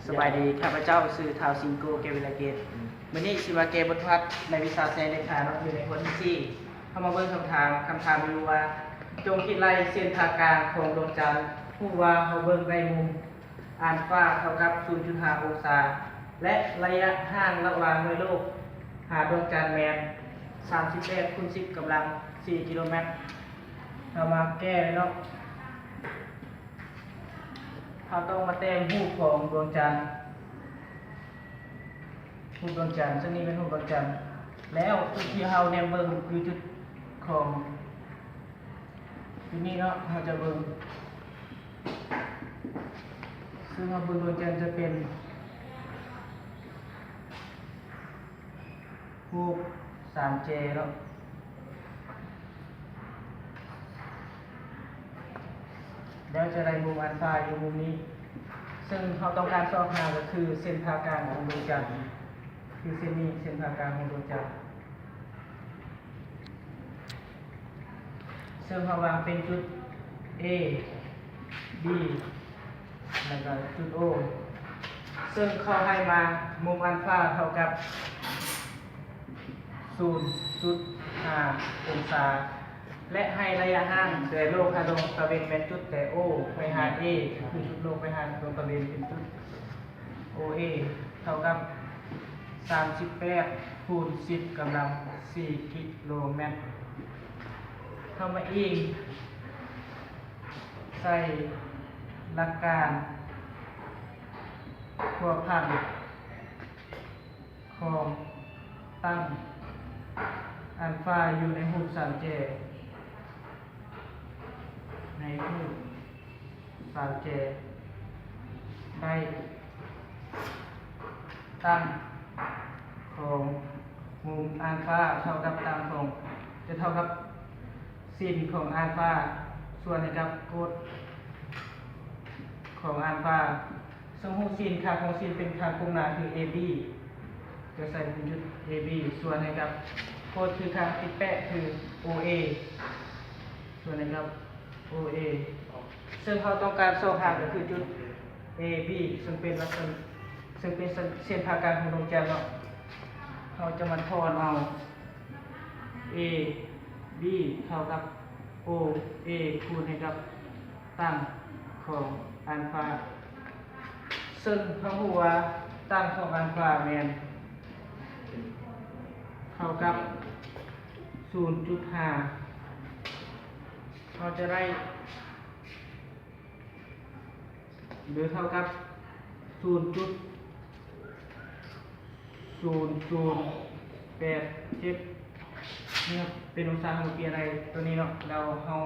ສະບາຍດີ, ຂ້າພະເຈົ້າຊື່ ທ້າວ ຊິງໂກ ແກ້ວວິລະເກດ. ມື້ນີ້ຊິມາແກ້ບົດຮັດໃນວິຊາແຊເລກຂາເນາະ, ຢູ່ໃນຂໍ້ທີສີ່. ເຮົາມາເບິ່ງຄຳຖາມ. ຄຳຖາມມີຢູ່ວ່າ ຈົ່ງຄິດໄລ່ເສັ້ນຜ່າກາງຂອງດວງຈັນ. ຮູ້ວ່າເຮົາເບິ່ງໄດ້ມຸມອານຟາເທົ່າກັບສູນຈຸດຫ້າອົງສາ ແລະ ໄລຍະຫ່າງລະຫວ່າງໜ່ວຍໂລກຫາດວງຈັນແມ່ນສາມສິບແປດຄູນສິບກຳລັງສີ່ກິໂລແມັດ. ເຮົາມາແກ້ເລີຍເນາະ. ເຮົາຕ້ອງມາແຕ້ມຮູບຂອງດວງຈັນ, ຮູບດວງຈັນ, ເຊິ່ງນີ້ແມ່ນຮູບດວງຈັນ. ແລ້ວຈຸດທີ່ເຮົາແນມເບິ່ງຄືຈຸດຂອງຈຸດນີ້ເນາະ, ເຮົາຈະເບິ່ງ, ເຊິ່ງເຮົາເບິ່ງດວງຈັນຈະເປັນຮູບສາມແຈເນາະ. ແລ້ວຈະໄດ້ມຸມອານຟາຢູ່ມຸມນີ້, ເຊິ່ງເຮົາຕ້ອງການຊອກຫາກໍຄືເສັ້ນຜ່າກາງຂອງດວງຈັນ, ຄືເສັ້ນນີ້ ເສັ້ນຜ່າກາງຂອງດວງຈັນ, ເຊິ່ງເຮົາວາງເປັນຈຸດ A B ແລ້ວກໍຈຸດ O, ເຊິ່ງເຂົາໃຫ້ມາມຸມອານຟາເທົ່າກັບສູນຈຸດຫ້າອົງສາ ແລະ ໃຫ້ໄລຍະຫ່າງແຕ່ໂລກຫາດວງຕາເວັນແມ່ນຈຸດແຕ່ O ໄປຫາ A, ຄືຈຸດໂລກໄປຫາດວງຕາເວັນເປັນຈຸດ O A ເທົ່າກັບສາມສິບແປດຄູນສິບກຳລັງສີ່ກິໂລແມັດ. ເຮົາມາອີງໃສ່ຫຼັກການພົວພັນ ຂອງຕັ້ງອານຟາຢູ່ໃນຮູບສາມແຈ, ໃນຮູບສາມແຈ ໄດ້ຕັ້ງຂອງມຸມອານຟາເທົ່າກັບຕັ້ງຂອງ ຈະເທົ່າກັບຊິນຂອງອານຟາ ສ່ວນໃຫ້ກັບໂກດຂອງອານຟາ. ເຊິ່ງຮູ້ຊິນ ຄ່າຂອງຊິນເປັນຂ້າງກົງໜ້າຄື AB, ຈະໃສ່ເປັນຈຸດ AB, ສ່ວນໃຫ້ກັບໂກດຄືຂ້າງຕິດແປະຄື OA, ສ່ວນໃຫ້ກັບ OA. ເຊິ່ງເຮົາຕ້ອງການຊອກຫາກໍຄືຈຸດ AB, ເຊິ່ງເປັນລັກສະນະ ເຊິ່ງເປັນເສັ້ນຜ່າກາງຂອງດວງຈັນເນາະ. ເຮົາຈະມາຖອນເອົາ AB ເທົ່າກັບ OA ຄູນໃຫ້ກັບ ຕັ້ງຂອງອານຟາ, ເຊິ່ງເຮົາຮູ້ວ່າຕັ້ງຂອງອານຟາແມ່ນເທົ່າກັບສູນຈຸດຫ້າ, ເຮົາຈະໄດ້ ຫຼືເທົ່າກັບສູນຈຸດສູນສູນແປດເຈັດ ນີ້ເປັນອົງສາເຮົາມາປ່ຽນໄດ້ຕົວນີ້ເນາະ. ແລ້ວເຮົາ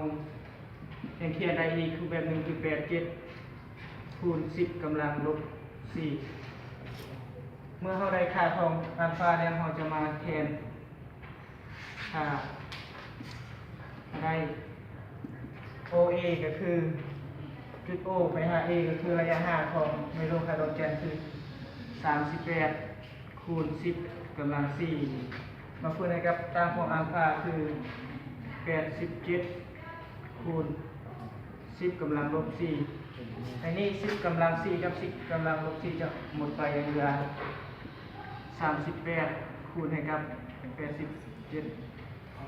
ຍັງຂຽນໄດ້ອີກຮູບແບບໜຶ່ງຄື ແປດເຈັດຄູນສິບກຳລັງລົບສີ່. ເມື່ອເຮົາໄດ້ຄ່າຂອງອານຟາແລ້ວ ເຮົາຈະມາແທນ ຖ້າໄດ້ OA ກໍຄືຈຸດ O ໄປຫາ A ກໍຄືໄລຍະຫ່າງຂອງໜ່ວຍໂລກຫາດວງຈັນຄືສາມສິບແປດຄູນສິບກຳລັງສີ່ ມາຄູນໃຫ້ກັບຕັ້ງຂອງອານຟາຄືແປດສິບເຈັດຄູນສິບກຳລັງລົບສີ່. ໃນນີ້ສິບກຳລັງສີ່ກັບສິບກຳລັງລົບສີ່ຈະໝົດໄປ ຍັງເຫຼືອສາມສິບແປດຄູນໃຫ້ກັບແປດສິບເຈັດ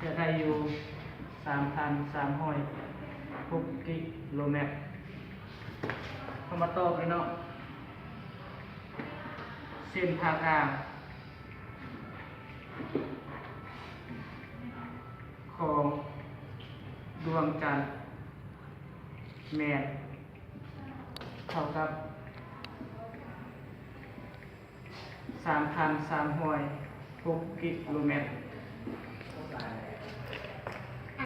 ຈະໄດ້ຢູ່ສາມພັນສາມຮ້ອຍຫົກກິໂລແມັດ. ເຮົາມາຕອບເລີຍເນາະ. ເສັ້ນຜ່າກາງຂອງດວງຈັນແມ່ນເທົ່າກັບ ສາມພັນສາມຮ້ອຍຫົກກິໂລແມັດ.